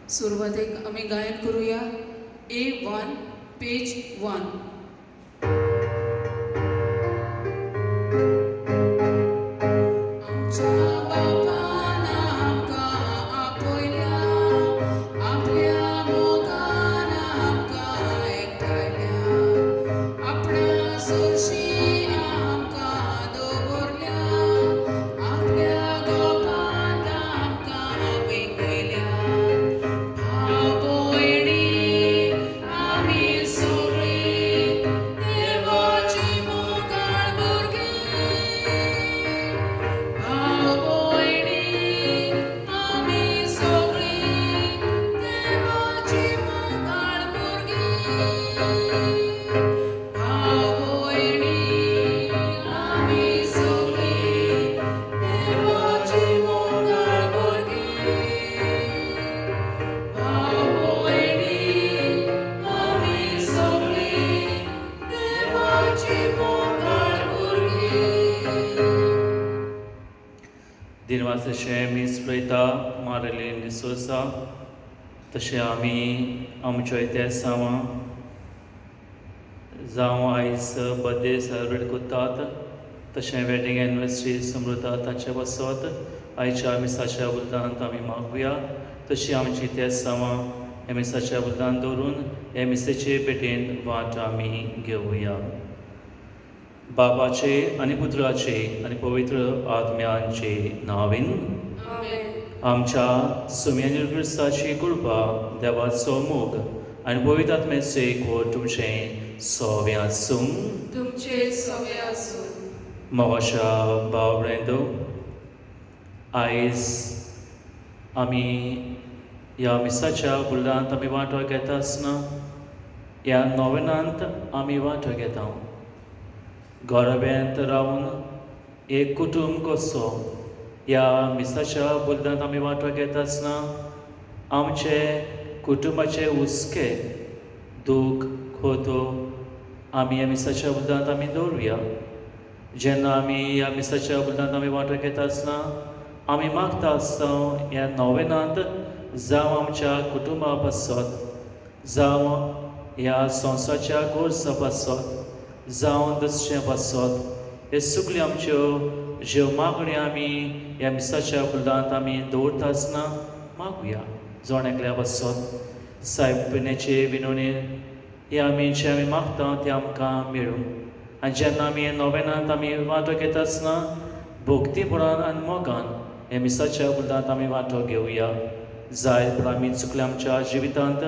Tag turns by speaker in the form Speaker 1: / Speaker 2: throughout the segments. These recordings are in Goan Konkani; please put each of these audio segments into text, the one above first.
Speaker 1: सुरवातेक आमी गायन करुया A1 page 1. आमच्या बापान आमकां आपयल्या, आपल्या मोगान आमकां एकठांयल्या, आपणा सरशी आमकां दवरल्या, आपल्या गोपांत आमकां वेंगयल्या. भाव भयणी आमी सगळीं देवाची मोगाळ भुरगीं. भाव भयणी आमी सगळीं देवाची मोगाळ भुरगीं. भाव भयणी आमी सगळीं देवाची मोगाळ भुरगीं. भाव भयणी आमी सगळीं देवाची मोगाळ भुरगीं.
Speaker 2: दिनवासाचें मीस पळयता मारलें डिसोसा. तशें आमी आमच्यो इतिहासांव जावं आयज बर्थडे सेलेब्रेट करतात, तशें वेडींग एनिवर्सरी समृता तांचे पासत आयच्या मिसाच्या उद्दांत आमी मागुया. तशी आमची इतिहासांव ह्या मिसाच्या उद्दांत दवरून ह्या मिसेचे भेटेन वाट आमी घेवया. बाबाचे आनी पुत्राचे आनी पवित्र आत्म्यांचे नांवेन.
Speaker 1: आमेन.
Speaker 2: आमच्या सुम्यानी क्रिस्ताची कृपा, देवाचो मोग आनी पवित्र आत्म्याचो एकवट तुमचें सोवे आसूं.
Speaker 1: तुमचे सवे आसूं.
Speaker 2: मोगाच्या भाव भयणींनो, आयज आमी ह्या मिसाच्या बुलदांत आमी वांटो घेता आसतना ह्या नोवेनांत आमी वांटो घेता. घराब्यांत रावन एक कुटूंब कसो ह्या मिसाच्या बुलदांत आमी वांटो घेता आसतना आमचे कुटुंबाचे हुस्के, दूख, खोतो आमी ह्या मिसाच्या बुलदांत आमी दवरुया. जेन्ना आमी ह्या मिसाच्या बुलदांत आमी वांटो घेता आसतना आमी मागता आसतना ह्या नोवेनांत जावं आमच्या कुटुंबा पासत, जावं ह्या संवसाराच्या गरजा पासत, जावं दुसऱ्या पासत, हे सगल्यो आमच्यो ज्यो मागण्यो आमी ह्या मिसाच्या बुलदांत आमी दवरता आसतना मागुया. जण एकल्या पासत सायब पिण्याचे विनवणी हे आमी जे आमी मागता ते आमकां मेळूं. आनी जेन्ना आमी नोवेनांत आमी वांटो घेता आसतना भक्तीपणान आनी मोगान हे मिसाच्या बुलदांत आमी वांटो घेवया. जाय पूण आमी चुकल्या आमच्या जिवितांत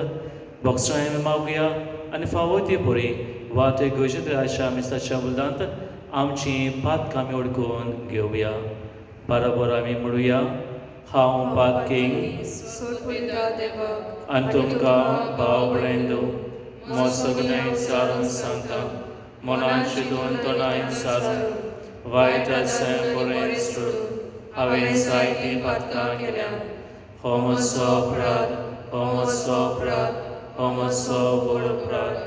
Speaker 2: भोगसणां आमी मागुया आनी फावो ती बरी वांटो घेवचे अशा मिसाच्या बुलदांत आमची पातकां आमी ओडकून घेवया. बरोबर आमी म्हणुया, हांव पातकी
Speaker 1: सोदपिता देवाक
Speaker 2: आनी तुमकां भाव भयणींनो म्हजो गुन्यांव सारून सांगता. मनान चिंतून तोंडान सारून वायट आसें बरें सोडून हांवें जायतीं पातकां केल्या. हो म्हजो अपराध, हो म्हजो अपराध, हो म्हजो व्हड अपराध.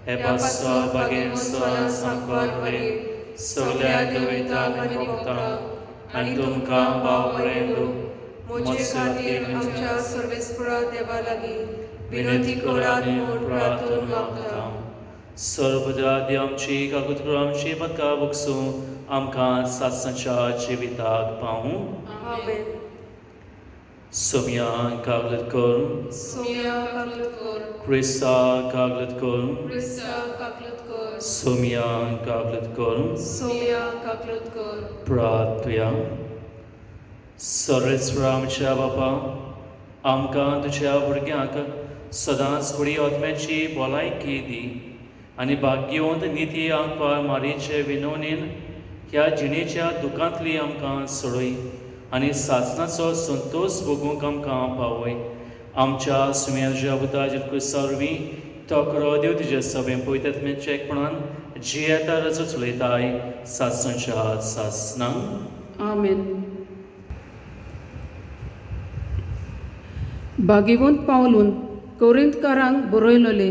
Speaker 2: हे पासत बागेन सांकवार सगल्या दुयेंतांक आनी भक्तांक आनी तुमकां भाव भयणींनो
Speaker 3: म्हजे खातीर आमच्या सर्वेस्परा देवा लागीं विनंती करात म्हूण प्रार्थून मागता.
Speaker 2: सर्वदा आमची कागद करून आमची पदकां बगसूं, आमकां सासणाच्या जिविताक पावूं.
Speaker 3: आमेन.
Speaker 2: सोम्या कागलत करून.
Speaker 1: सोम्या काकलूत कर.
Speaker 2: क्रिस्ता कागलत करून.
Speaker 1: क्रिस्ता काकलूत कर.
Speaker 2: सोम्या कागलत करून.
Speaker 1: सोम्या काकलूत कर.
Speaker 2: प्रार्थुया. सर्वेस्परा आमच्या बापा, आमकां तुज्या भुरग्यांक सदांच कुडी आत्म्याची भलायकी दी आनी भाग्यवंत निती आमकां मारीचे विनवणीन ह्या जिणेच्या दुखांतली आमकां सोडय आनी सासणाचो संतोश भोगूंक आमकां पावय. आमच्या सुम्याच्या पुता क्रिस्ता वरवीं तो खरो देव तुजे सभें पवित्र आत्म्याच्या एकपणान जियेता, रजो चलयताय सासणाच्या सासणांक.
Speaker 1: आमेन. भागीवंत पावलून कोरिंतकारांक बरयलेले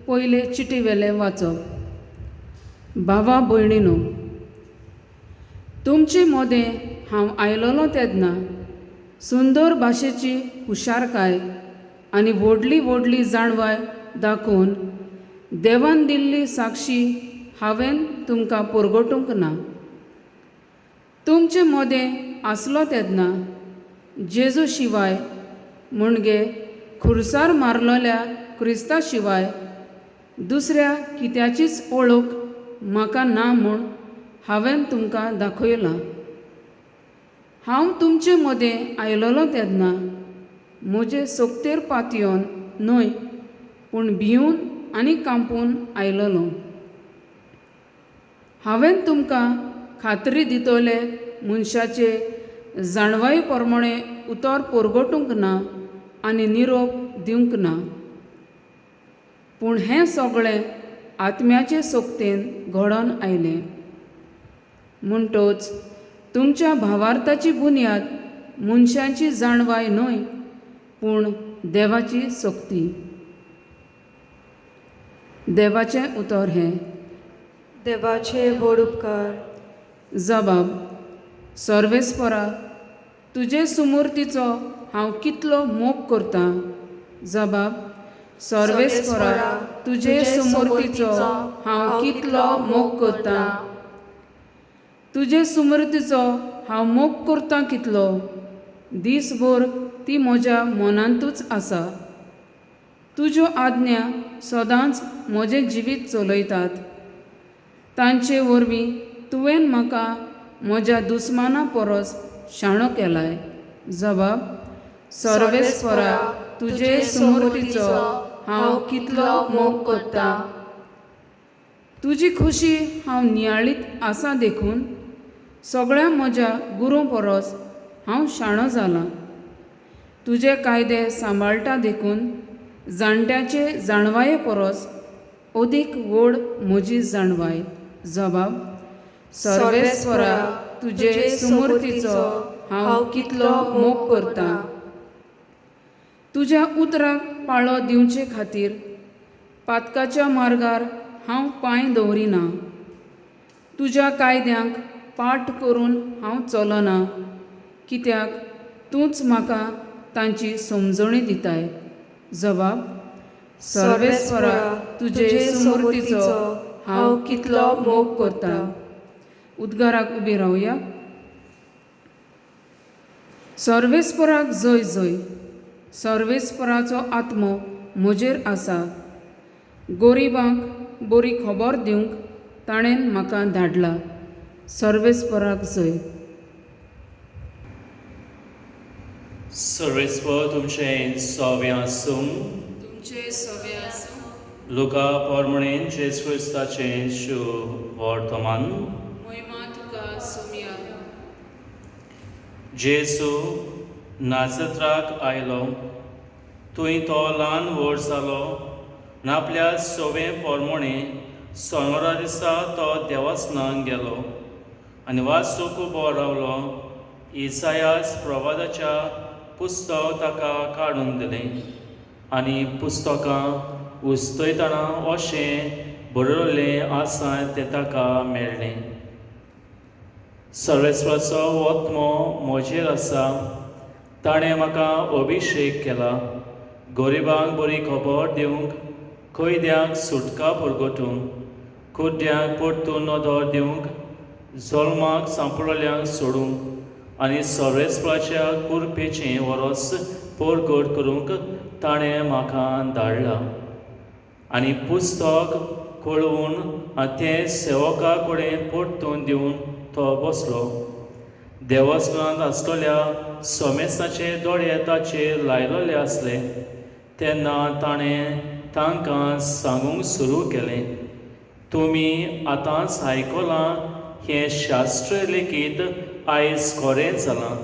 Speaker 1: पयले चिटी वेलें वाचप. भावा भयणीनो, तुमचे मोदें हांव आयलोलो तेन्ना सुंदर भाशेची हुशारकाय आनी व्हडली व्हडली जाणवाय दाखोवन देवान दिल्ली साक्षी हांवें तुमकां परगटूंक ना. तुमचे मदें आसलो तेन्ना जेजू शिवाय म्हणजे खुर्सार मारलेल्या क्रिस्ता शिवाय दुसऱ्या कित्याचीच वळख म्हाका ना म्हूण हांवें तुमकां दाखयलां. हांव तुमचे मदें आयलोलो तेन्ना म्हजे सोकतेर पातयेवन न्हय पूण भिवन आनी कांपून आयलोलो. हांवें तुमकां खात्री दितले मनशाचे जाणवाये प्रमाणे उतर परगटूंक ना आनी निरोप दिवंक ना, पूण हें सगळें आत्म्याचे सोकतेन घडोवन आयलें. म्हणटच तुमच्या भावार्थाची बुन्याद मनशांची जाणवाय न्हय पूण देवाची शक्ती. देवाचें उतर हें.
Speaker 3: देवाचे व्हड उपकार.
Speaker 1: जबाब. सर्वेस्परा, तुजे सुमूर्तीचो हांव कितलो मोग करतां. जबाब. सर्वेस्परा, तुजे सुमूर्तीचो हांव कितलो मोग करतां. तुजे सुमूर्तीचो हांव मोग करतां कितलो, दीसभर ती म्हज्या मनांतूच आसा. तुज्यो आज्ञा सदांच म्हजें जिवीत चलयतात. तांचे वरवीं तुवें म्हाका म्हज्या दुस्माना परस शाणो केलाय. जबाब. सर्वेस्परा, तुजे सुमूर्तीचो हांव कितलो मोग करतां. तुजी खुशी हांव नियाळीत आसा देखून सगळ्या म्हज्या गुरू परस हांव शाणो जालां. तुजे कायदे सांबाळटा देखून जाणट्याचे जाणवाये परस अदीक व्हड म्हजी जाणवाय. जबाब. सर्वेस्परा, तुजे सुमूर्तीचो हांव कितलो मोग करतां. तुज्या उतराक पाळो दिवचे खातीर पातकाच्या मार्गार हांव पांय दवरिना. तुज्या कायद्यांक पाठ करून हांव चलना, कित्याक तूंच म्हाका तांची समजणी दिताय. जबाब. सर्वेस्परा, तुजे सुमूर्तीचो हांव कितलो मोग करतां. उद्गाराक उबी रावया. सर्वेस्पराक जय जय. सर्वेस्पराचो आत्मो म्हजेर आसा. गोरिबांक बरी खबर दिवंक ताणें म्हाका धाडला. सर्वेस्पराक जय.
Speaker 2: सर्वेस्पर तुमचें सव्या आसूं.
Speaker 1: तुमचे सवे आसूं.
Speaker 2: लुका पोरमणेन जेजू क्रिस्ताचें शुभ वर्तमान.
Speaker 1: महिमा तुका सोम्या.
Speaker 2: जेजू नाजत्राक आयलो, थंय तो ल्हान व्हड जालो आनी आपल्या सवे पोरमोणे सोनोरा दिसा तो देवासनाक गेलो आनी वाचूंक उबो रावलो. इसायास प्रवादाच्या पुस्तक ताका काडून दिलें आनी पुस्तकां उस्तयतना अशें बरयल्लें आसा तें ताका मेळ्ळें. सर्वेस्वराचो आत्मो म्हजेर आसा, ताणें म्हाका अभिशेक केला गरिबांक बरी खबर दिवंक, कैद्यांक सुटका परगटूंक, कुड्ड्यांक परतून नदर दिवंक, जल्माक सांपडल्यांक सोडूंक आनी सर्वेस्पराच्या कुरपेचें वरस परगट करूंक ताणें म्हाका धाडला. आनी पुस्तक कळोवन आनी तें सेवका कडेन परतून दिवन तो बसलो. देवस्थानांत आसलेल्या सोमेसाचे दोळे ताचेर लायलेले आसले तेन्ना ताणें तांकां सांगूंक सुरू केलें, तुमी आतांच आयकलां हें शास्त्र लेगीत आयज खरें जालां.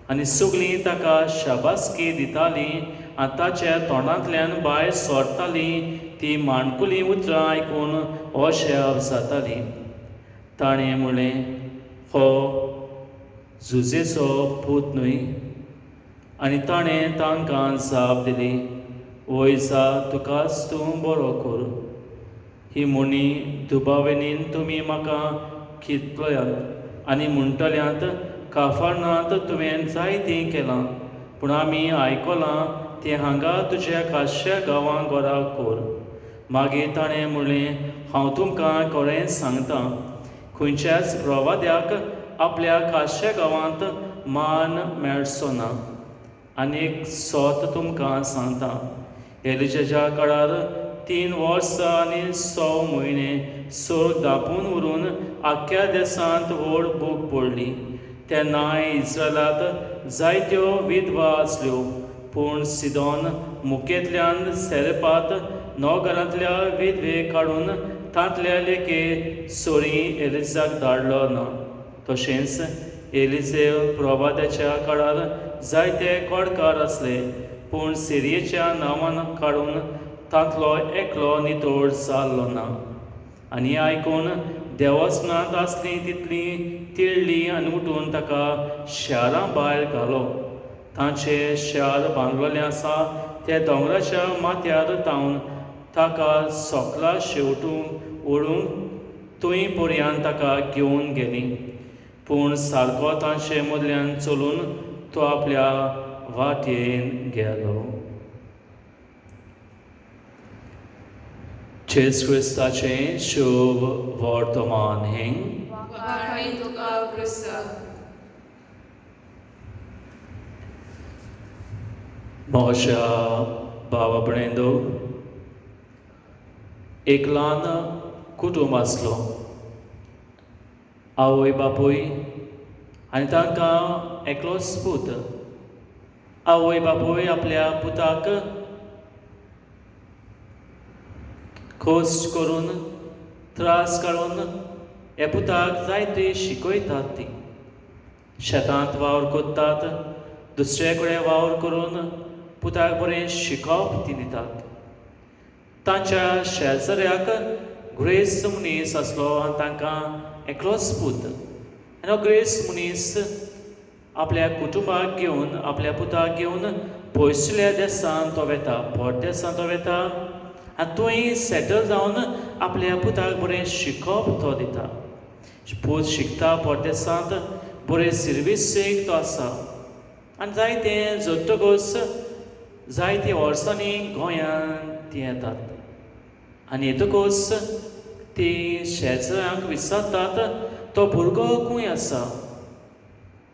Speaker 2: आनी सगळीं ताका शाबासकी दितालीं आनी ताच्या तोंडांतल्यान भायर सरतालीं ती माणकुलीं उतरां आयकून अशें जातालीं. ताणें म्हणलें, हो जुजेचो पूत न्हय? आनी ताणें तांकां जाप दिली, वयजा तुकाच तूं बरो कर. ही म्हणी दुबावेनीन तुमी म्हाका कितलयात आनी म्हणटल्यांत काफारनांत तुवें जायतें केलां, पूण आमी आयकलां तें हांगा तुज्या खाश्या गांवां घरा कर. मागीर ताणें म्हणलें, हांव तुमकां खरें सांगता, खंयच्याच प्रवाद्याक आपल्या खाश्या गांवांत मान मेळचो ना. आनी एक सत तुमकां सांगता, एलिजाच्या काळार 3 वर्सां आनी 6 म्हयने सर्ग धांपून उरून आख्ख्या देसांत व्हड भूक पडली. तेन्ना इस्रायलांत जायत्यो विधवा आसल्यो, पूण सिदोन मुखेंतल्यान सेरेपात नगरांतल्या विधवे काडून तांतल्या लेखे सोरी एलिजाक धाडलो ना. तशेंच एलिजे प्रवाद्याच्या काळार जायते कोडकार आसले, पूण सिरियेच्या नांवान काडून तांतलो एकलो नितळ जाल्लो ना. आनी आयकून देवस्नांत आसली तितली तिळ्ळी आनी उठून ताका शारां भायर घालो. तांचें शार बांदलेलें आसा तें दोंगराच्या माथ्यार तावन ताका सोकला शेवटूंक ओडूंक थंय पर्यंत ताका घेवन गेली. पूण सारको तांचे मदल्यान चलून तो आपल्या वाटेन गेलो. जेजू क्रिस्ताचें शुभ वर्तमान हें. म्हज्या भावा भयणींनो, एक ल्हान कुटूंब आसलो. आवय बापूय आनी तांकां एकलोच पूत. आवय बापूय आपल्या पुताक खोस करून त्रास काडून ह्या पुताक जायते शिकयतात. ती शेतांत वावर करतात, दुसरे कडेन वावर करून पुताक बरें शिकोवप ती दितात. तांच्या शेजाऱ्याक ग्रेस मनीस आसलो आनी तांकां एकलोच पूत. आनी हो ग्रेस मनीस आपल्या कुटुंबाक घेवन आपल्या पुताक घेवन पयसुल्ल्या देसांत तो वेता, परदेसांत तो वेता आनी थंय सेटल जावन आपल्या पुताक बरें शिकोवप तो दिता. पूत शिकता परदेसांत, बरें सिर्वीसेक तो आसा. आनी जायते जतकच जायते वर्सांनी गोंयांत ती येतात आनी येतकच ती शेजऱ्यांक विचारतात, तो भुरगो खंय आसा?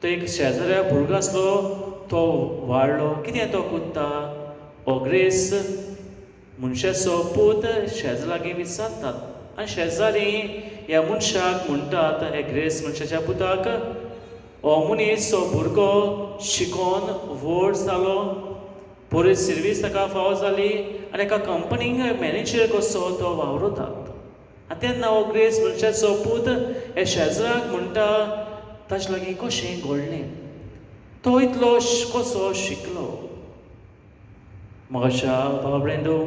Speaker 2: तो एक शेजऱ्या भुरगो आसलो, तो वाडलो, कितें तो कोत्ता? हो ग्रेस मनशाचो पूत शेजरा लागीं विचारतात आनी शेजारी ह्या मनशाक म्हणटात, हे ग्रेस मनशाच्या पुताक, हो मनीस हो भुरगो शिकोन व्हड जालो, बरी सिर्वीस ताका फावो जाली आनी एका कंपनीक मॅनेजर कसो तो वावरतात. आनी तेन्ना हो ग्रेस मनशाचो पूत हे शेजराक म्हणटा, ताचे लागीं कशें घडलें, तो इतलो कसो शिकलो? म्हज्या भावा भयणींनो,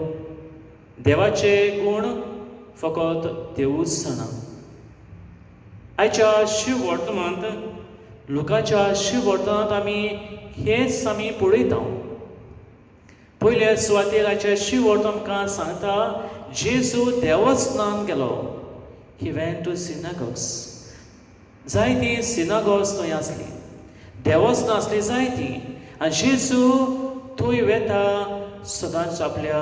Speaker 2: देवाचे गूण फकत देवूच जाणा. आयच्या शिव वर्तमानांत, लोकांच्या शिव वर्तमानांत आमी हेच आमी पळयता. पयल्या सुवातेर आयच्या शिव वर्तमान आमकां सांगता, जेजू देवस्थानांत गेलो. He went to synagogues. जायतीं सिनागॉग्स थंय आसलीं, देवस्थानां आसलीं जायतीं. आनी जेजू थंय वेता सदांच आपल्या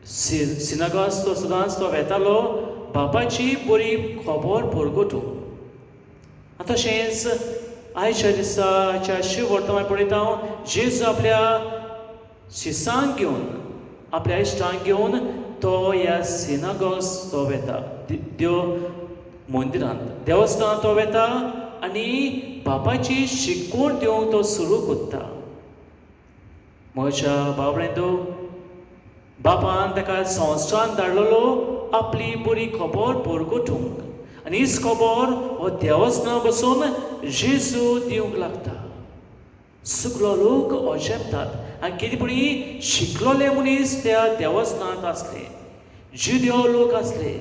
Speaker 2: सिनागॉग्स तो सदांच तो वेतालो बापाची बरी खबर परगटूंक. आनी तशेंच आयच्या दिसा आयच्या शिव वर्तमान पळयता हांव, जेजू आपल्या शिसांक घेवन आपल्या इश्टांक घेवन तो ह्या सिनागॉग्स तो वेता, देव मंदिरांत देवस्थानांत तो वेता आनी बापाची शिकवण दिवंक तो सुरू करता. म्हज्या बाबड्यांनो, बापान ताका संवसारांत धाडलेलो आपली बरी खबर परगटूंक आनी हीच खबर हो देवस्थानां बसून जेजू दिवंक लागता. सगलो लोक अजेपतात आनी कितें पळय शिकलोले मनीस त्या देवस्थानांत आसले, जुदेव लोक आसले.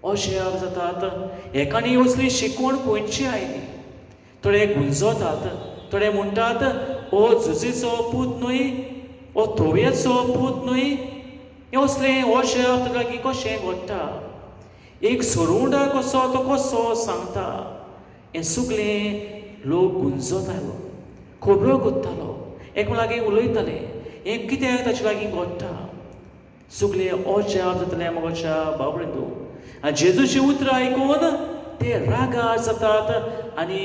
Speaker 2: अशें जातात एकांनी असली शिकवण खंयची आयली. थोडे गुंजोतात, थोडे म्हणटात, हो जुजेचो पूत न्हय, हो तोवयेचो पूत न्हय, हें असलें अशें ताका लागीं कशें घडटा? एक सोरुंडा कसो तो कसो सांगता. हें सगळें लोक गुंजोतालो. खबरो कोत्तालो, एकमेका लागीं उलयताले, हें कितें ताचे लागीं घडटा सगळें अजाप जातलें मोगाच्या बाबडो. आनी जेजूची उतरां आयकून ते रागार जातात आनी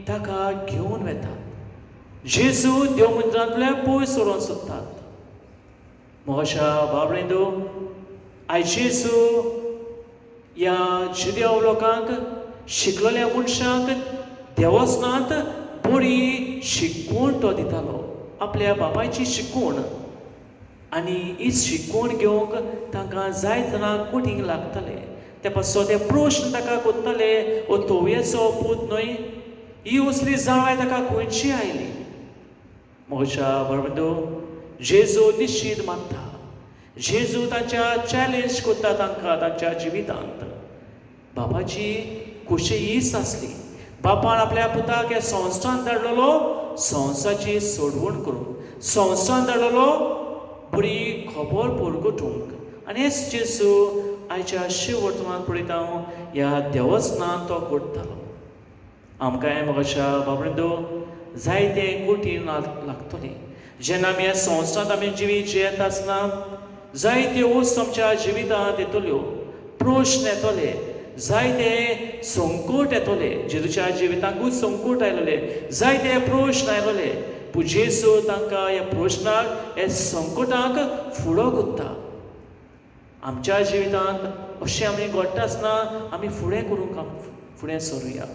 Speaker 2: ताका घेवन वेतात. जेजू देव मंदिरांतल्या पयस व्हरोंक सोदतात. मोगाच्या बाबडो, आयज जेजू ह्या जुदेव लोकांक, शिकलेल्या मनशांक देवस्नांत बरी शिकवण तो दितालो, आपल्या बापायची शिकवण. आनी ही शिकवण घेवंक तांकां जायतना कठीण लागताले. ते पासो ते प्रश्न ताका कोत्ताले, हो तोवयेचो पूत न्हय, ही असली जाळाय ताका खंयची आयली? म्हज्या बरोबर जेजू निश्चीत मानता. जेजू तांच्या चॅलेंज कोत्ता तांकां तांच्या जिवितांत. बापाची खुशी हीच आसली, बापान आपल्या पुताक ह्या संवसारांत धाडलेलो संवसाराची सोडवण करूंक, संवसारांत धाडलेलो बरी खबर परगटूंक. आनी हेच जेजू आयच्या शिवर्तमान पळयता हांव ह्या देवस्नान तो करतालो. आमकांय म्हाका बाबडो जायते कठीण लागतलें जेन्ना आमी ह्या संवसारांत आमी जिवीत जियेता आसतना जायत्यो वस्तू आमच्या जिवितांत येतल्यो, प्रश्न येतले, जायते संकट येतले. जेजूच्या जिवितांकूच संकट आयलेले, जायते प्रश्न आयलेले, पूण जेजू तांकां ह्या प्रश्नाक, ह्या संकटाक फुडो कोत्ता. आमच्या जिवितांत अशें आमी घडटा आसतना आमी फुडें करूंक फुडें सरुया.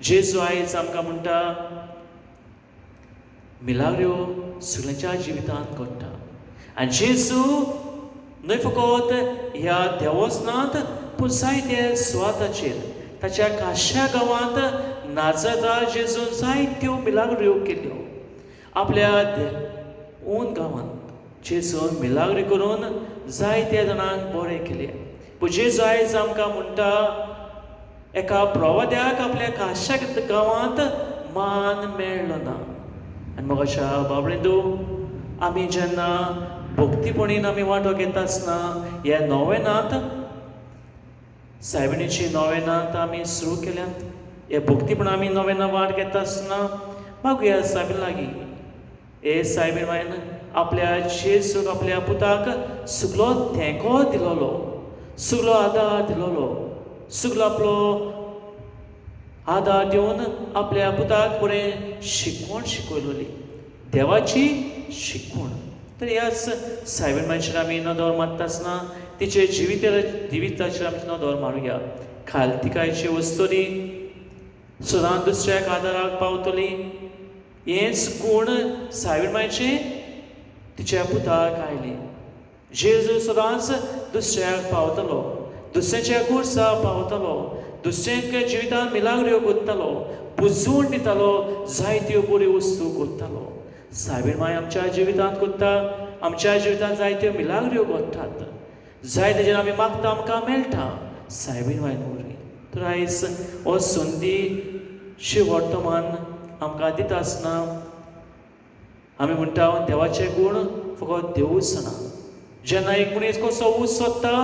Speaker 2: जेजू आयज आमकां म्हणटा मिलाग्रो सगळ्यांच्या जिवितांत घडटा. आनी जेजू न्हय फकत ह्या देवस्नांत पूण जायते सुवाताचेर ताच्या काश्या गांवांत नाजता जेजून जायत्यो मिलाग्रो केल्यो. आपल्या ओन गांवांत जेजून मिलाग्री करून जायत्या जाणांक बरें केलें. पूण जेजू आयज आमकां म्हणटा एका प्रवाद्याक आपल्या काश्या गांवांत मान मेळ्ळो ना. आनी मोगाच्या बाबडो, आमी जेन्ना भक्तीपणीन आमी वांटो घेता आसतना ह्या नोवेनांत, सायबिणीची नोवेनांत आमी सुरू केल्यात, ह्या भक्तीपणान आमी नोवेनां वाट घेता आसतना मागुया सायबीण लागीं, हे सायबीण मायन आपल्या जेजूक, आपल्या पुताक सगलो तेंको दिलोलो, सगलो आदार दिलोलो, सगलो आपलो आदार दिवन आपल्या पुताक बरें शिकवण शिकयलोली, देवाची शिकवण. तर ह्याच सायबीण मायचेर आमी नदर मारता आसतना तिचे जिविताचेर आमी नदर मारुया. खालतिकायची वस्तुरी सदां दुसऱ्याक आदाराक पावतली, हेच गूण सायबीण मायचे तिच्या पुताक आयले. जेजू सदांच दुसऱ्याक पावतलो, दुसऱ्याच्या गुरसा पावतलो, दुसऱ्यांक जिवितांत मिलाग्रो कोत्तालो, बुजवण दितालो, जायत्यो बऱ्यो वस्तू कोत्तालो. सायबीण माय आमच्या जिवितांत कोत्ता, आमच्या जिवितांत जायत्यो मिलाग्रो घडटात, जायते जेन्ना आमी मागता आमकां मेळटा सायबीण माय वरवीं. तर आयज हो संदी वर्तमान आमकां दिता आसतना आमी म्हणटा देवाचे गूण फकत देवूच ना. जेन्ना एक मनीस कसो ऊंच सोदता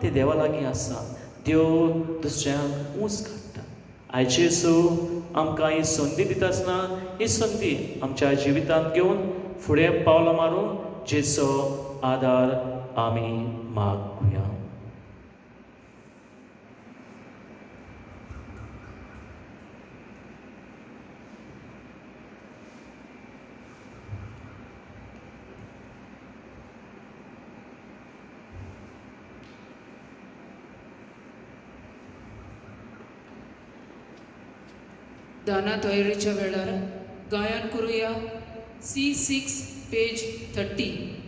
Speaker 2: ते देवा लागीं आसा, देव दुसऱ्यांक ऊंच काडटा. आयज जेजू आमकां ही संदी दिता आसतना ही संदी आमच्या जिवितांत घेवन फुडें पावलां मारून जेजूचो आदार आमी मागुया.
Speaker 1: दाना तयारीच्या वेळार गायन करुया C6 page 30.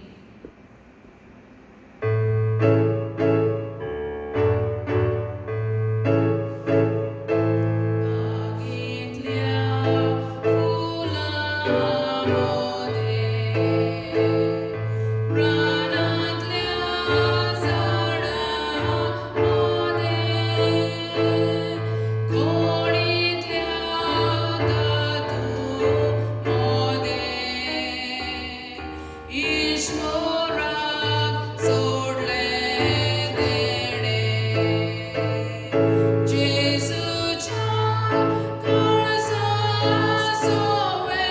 Speaker 4: जेजूच्या काळजा सोवे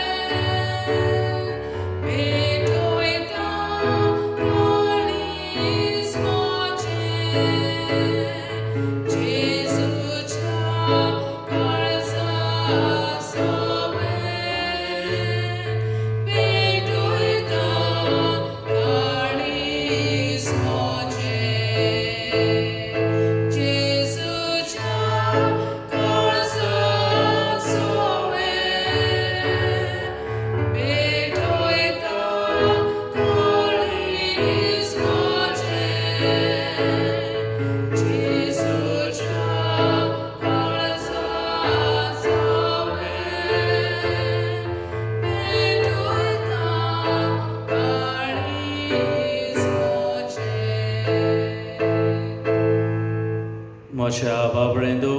Speaker 2: बाबरेंदो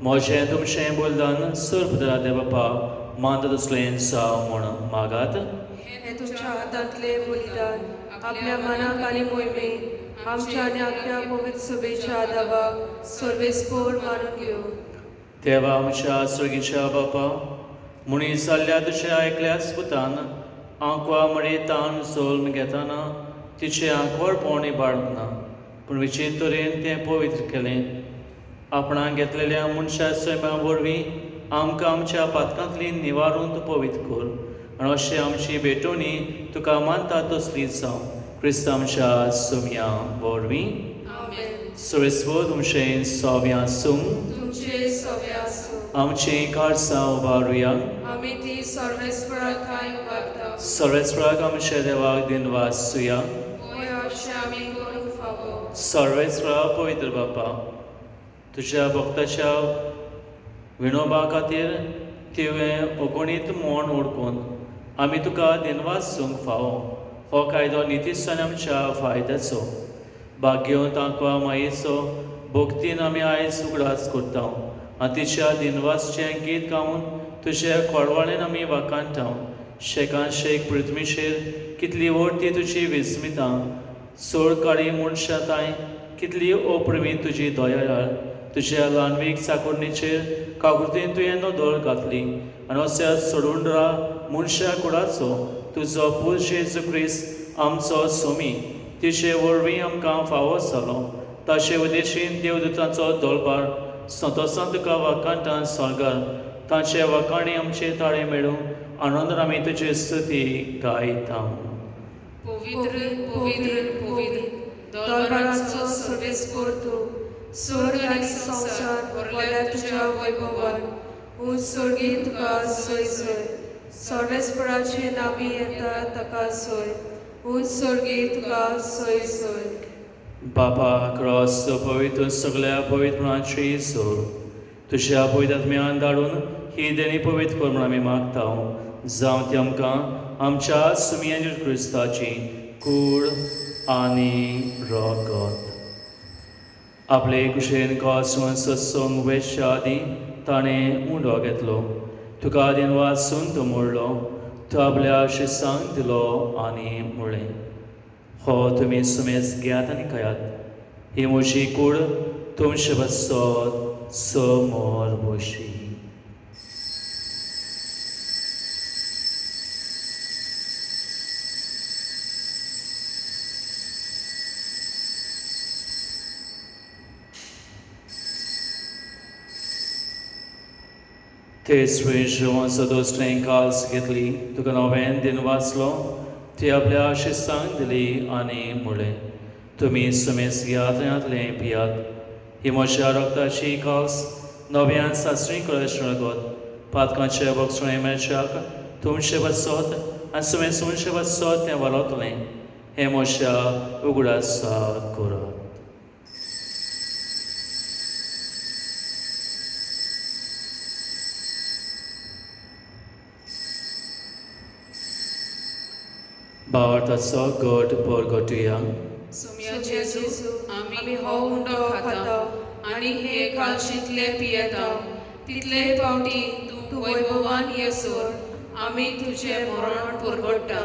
Speaker 2: म्हजें तुमचें बलिदान सर्व देव बापा मानता तसलें जावं म्हूण मागात.
Speaker 3: हें तुमच्या हातांतलें बलिदान आपल्या मनाक आनी मोहिमेक आमच्या आनी आख्या पवित्र सभेच्या दावाक सर्वेस्पोर मानून घेवं.
Speaker 2: देवा आमच्या सर्गीच्या बापा, मनीस जाल्ल्या तुज्या एकल्याच पुतान आंकवा मरे तान जल्म घेतना तिचें आंकवारपण इबाडूंक ना, पूण विचित्र तरेन तें पवित्र केलें. आपणाक घेतलेल्या मनशा सैमा वरवीं आमकां आमच्या पातकांतली निवारून तूं पवित्र कर आनी अशें आमची भेटवणी तुका मानता तसली जावं, क्रिस्त आमच्या सुमया वरवीं.
Speaker 3: आमेन.
Speaker 2: सर्वेस्पर तुमचें सोव्यां आसूं.
Speaker 3: तुमचे सवे आसूं.
Speaker 2: आमचीं काळसां उबारुया.
Speaker 3: आमी ती सर्वेस्परा ठांय उबारता.
Speaker 2: सर्वेस्पराक आमच्या देवाक दिनवासुया.
Speaker 3: होय, अशें आमी करूंक फावो.
Speaker 2: सर्वेस्परा पवित्र बापा, तुज्या भक्ताच्या विणोबा खातीर तुवें अगणीत म्हण ओडकून आमी तुका दिनवास दिवंक फावो. हो कायदो नितीसान आमच्या फायद्याचो. भाग्यवंत आंकवा मायेचो भक्तीन आमी आयज उगडास करता आनी तिच्या दिनवासचें गीत गावन तुजे कोडवाळेन आमी वाखाणटा. शेकान शेक पृथ्वीचेर कितली व्हड ती तुजी विस्मितां, चड काळी मनशां तांय कितली अप्रवीण तुजी दयाळ. तुज्या ल्हानवीक चाकोरणीचेर काकुळतेन तुवें नदर घातली आनी अशा सोडून मनशा कुडाचो तुजो पूत जेजू क्रिस्त आमचो सोमी तिचे वरवीं आमकां फावो जालो. ताचे उदेशीन देवदूतांचो दलबार संतोसान तुका वाखाणटा स्वर्गार. तांचे वाखाणी आमचे ताळे मेळूं आनंदान आमी तुजी स्तुती गायता.
Speaker 1: पवित्र पवित्र पवित्र
Speaker 3: दरबाराचो सर्वेस्पोर तूं, स्वर्ग आनी संवसार भरल्या तुज्या वैभवान. उंच स्वर्गी तुका सोय सोय, सर्वेस्पराचे नावी येता ताका सोय, उंच स्वर्गी तुका सोय सोय.
Speaker 2: बापा क्रॉस पवित्र सगळ्या पवित्रपणाची जोड तुज्या पवित्र आत्म्यान धाडून ही देणी पवित्र कर म्हूण आमी मागता. जावं ती आमकां आमच्या सुमया क्रिस्ताची कूड आनी रगत. आपले कुशेन कॉस सत्संग वेच्या आदीं ताणें उंडो घेतलो, तुका दिनवासून तो मोडलो, तो आपल्या शिसांक दिलो आनी म्हणलें, हो तुमी सुमेज घेयात आनी खायात, ही म्हजी कूड तुमचे पासत समोर बशी. तेच जेवण सदोसलें काल्स घेतली, तुका नव्यान दिन वाचलो, ती आपल्या शिस्तांक दिली आनी म्हणलें, तुमी सुमेज घेयात आनी पियात, ही म्हज्या रक्ताची काल्स नव्यान सासरी कळश रगत पातकांचे बक्षणे मेळच्याक तुमचे पासत आनी सुमेज तुमचे पासत तें वरतलें. हें म्हज्या उगडासा करात. भावार्थाचो गट परगटुया.
Speaker 1: सुमया जेजू, आमी हो उंडो खाता आनी हे कालशींतले पियेता तितले फावटी तूं वैभवान येसर आमी तुजें मरण पुरगडटा.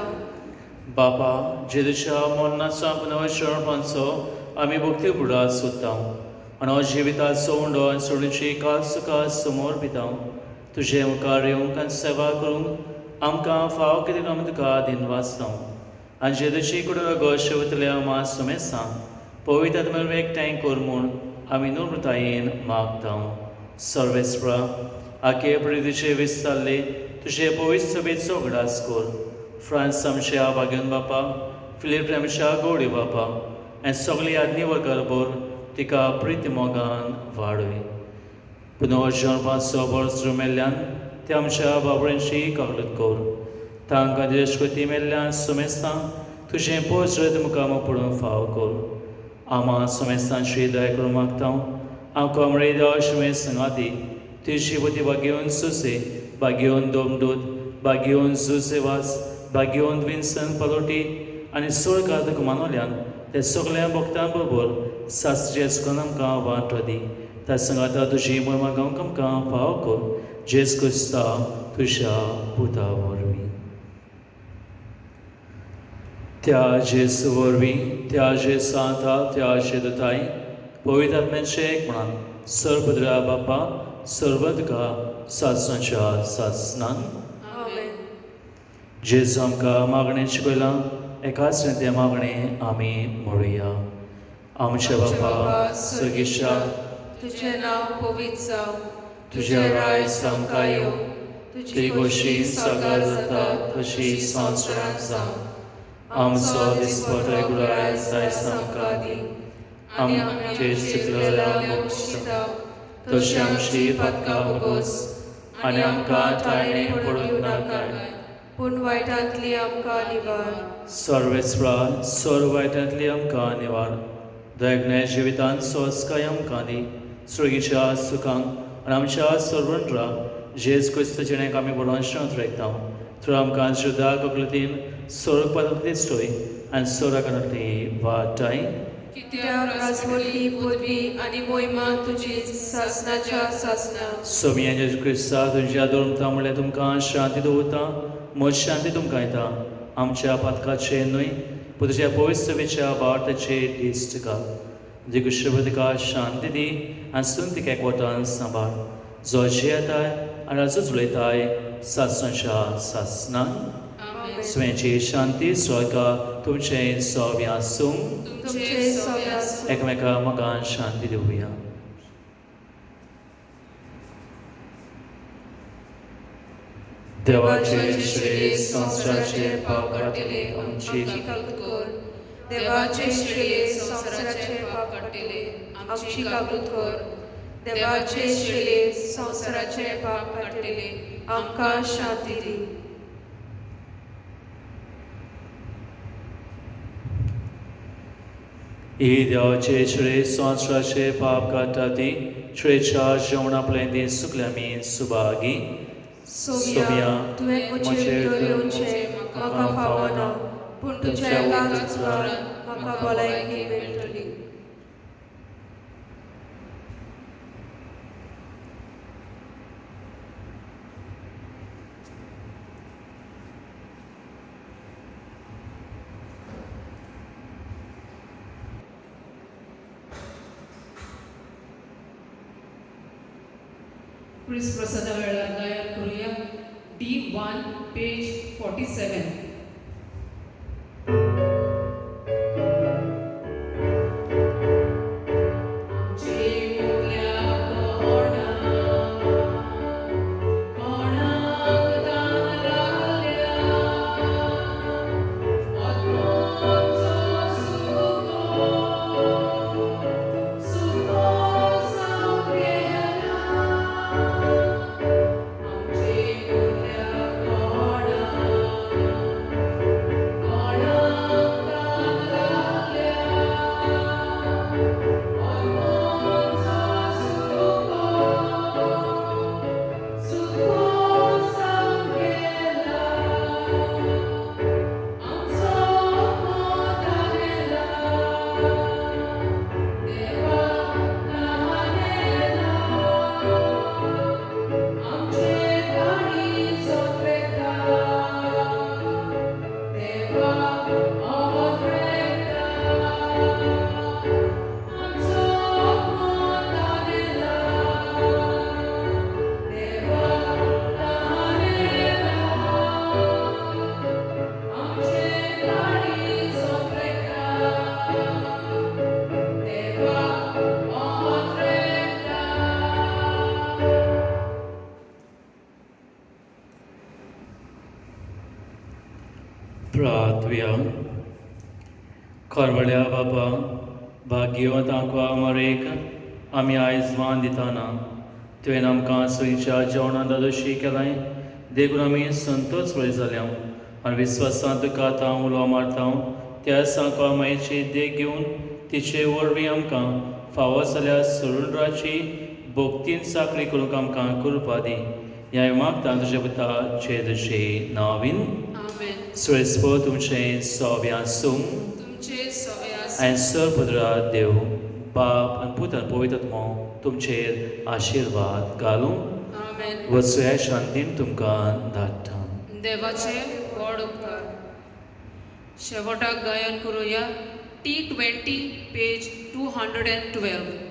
Speaker 2: बापा, जेजूच्या मरणाचो पुनर्जन्माचो आमी भक्ती बुडा सोदता आनी हो जिविताचो उंडो आनी सोडूची काल तुका समोर पिता. तुजे मुखार येवंक आनी सेवा करूंक आमकां फाव कितें आमी तुका दिनवासता. आनी जेजूची कुडून रगत शेवतल्या मा सुमेसां पवित्र आत्म्या एकठांय कर म्हूण आमी नम्रतायेन मागता. सर्वेस्परा, आखे पृथ्वीचे विस्तारले तुजे पवित्र सभेचो उगडास कर. फ्रांस आमच्या भाग्यन बापा, फिलीप आमच्या गौडी बापा आनी सगळी आदनी वर्गार तिका प्रिती मोगान वाडय. पुनर्जन्माचो वर्स मेल्ल्यान ते आमच्या बाबड्यांची काकलूत कर. तांकां देशकोती मेल्ल्यान सुमेस्तां तुजें पोजरत मुखार पडूंक फाव कर. आमा सुमेस्तांची दया करूंक मागता. हांव कमरे देवा शिमे संगाती तुजी पती भाग्यवन सुसे, भाग्यवन दोमदूत, भाग्यवन जुसेवास, भाग्यवन विन्सन पलोटी आनी सोळ तुका मानवल्यान ते सगळ्या भक्तां बरोबर सासरी आमकां वांटो दी. त्या सांगाता तुजी मोहिमा गावंक आमकां फाव कर जेज क्रिस्ता तुज्या पुता वरवीं. त्या जेजू वरवीं, त्या जेसांता, त्या जेदुताय पवित्र आत्म्याचें एक म्हणून सर्वद्रा बापा सर्व तुका सासणाच्या सासणान.
Speaker 3: आमेन.
Speaker 2: जेजू आमकां मागणें शिकयलां, एकाच न्ही तें मागणें आमी म्हणुया. आमच्या बापा सर्गेशा,
Speaker 3: तुझें नांव पवित्र जावं,
Speaker 2: तुजें राज आमकां येवं, तुजी खोशी साकार जाता तशी संवसारांत जावं. आमचो दिसपटो गुराय आयज आमकां दी,
Speaker 1: आनी
Speaker 2: आमचे चुकलेल्या
Speaker 1: बक्षिता
Speaker 2: तशी आमची पातकां भोगोस, आनी आमकां ताळणे पडूं नाकाय,
Speaker 3: पूण वायटांतली आमकां निवार.
Speaker 2: सर्वेस्परा सर्व वायटांतली आमकां निवार. दयज्ञ जिवितांत सोसकाय आमकां दी, सुर्गीच्या सुखांक आनी आमच्या सर्वंट्रा जेज क्रिस्त जिणेक आमी बरोवंक रेखता. थंय आमकां जुदा ककलतीन सोरग पद्दती सोय आनी सोरगांतली वाटाय.
Speaker 1: कित्याक
Speaker 3: राजवटी, पदवी आनी मोहिमा तुजी सासणाच्या सासणा.
Speaker 2: सोमिया जेजू क्रिस्ता तुमच्या दवरता म्हणल्यार तुमकां शांती दवरता, म्हज शांती तुमकां येता. आमच्या पातकाचे न्हय पूण तुज्या पवित्र भारताचे दिश्ट घाल. देखून तुका शांती दी आनी सून तिका एकवटान सांबाळ, जो जियेताय आनी राजूच उलयताय सासणाच्या सासणान.
Speaker 1: आमेन.
Speaker 2: स्वयंची शांती स्वर्गा तुमचें सव्य आसूं.
Speaker 1: तुमचे सवे आसूं.
Speaker 2: एकामेका मोगान शांती दिवया. देवाचे श्री संवसाराचे पाप काडटले आमची
Speaker 3: आमची
Speaker 1: काकूत कर.
Speaker 3: देवाचे श्रेय संवसाराचे पाप काडटले आमची काकूत कर. देवाचे श्रेय संवसाराचे पाप काडटले आमकां शांती दी.
Speaker 2: ही देवाचे श्री संवसाराचे पाप काडटा ती श्रेच्या जेवणा पळय सुकल्या आमी सुभागी.
Speaker 3: सोम्या, तुवें म्हजे भितर येवचें म्हाका फावना, पूण तुज्या एकाच उतरान म्हाका भलायकी मेळटली.
Speaker 1: क्रिस्त प्रसादा वेळार गायन करुया D1 page 47.
Speaker 2: प्रार्थुया. खरवड्या बाबा, भाग्यवंत आंकवा मरेक आमी आयज मान दिताना तुवें आमकां सुयच्या जेवणान दादोशी केलाय, देखून आमी संतोष वयर जाल्या आनी विस्वासान तुका आतां उलो मारता. त्या सांकवा मायेची देख घेवन तिचे वरवीं आमकां फावो जाल्यार सरुंड्राची भक्तीन चाकरी करूंक आमकां कृपा दी. ह्या मागता तुज्या पुता जेजूचे नांवान.
Speaker 1: आमेन.
Speaker 2: सुरेस्पो तुमचें सव्य आसूं.
Speaker 1: तुमचे सवे आसूं.
Speaker 2: आनी सर्वपुत्रा देव बाप आनी पूत आनी पवित्र आत्मो तुमचेर आशिर्वाद घालूं.
Speaker 1: आमेन.
Speaker 2: वसुया शांतीन तुमकां धाडटा.
Speaker 1: देवाचे व्हड उपकार. शेवटाक गायन करुया T 20 page 212.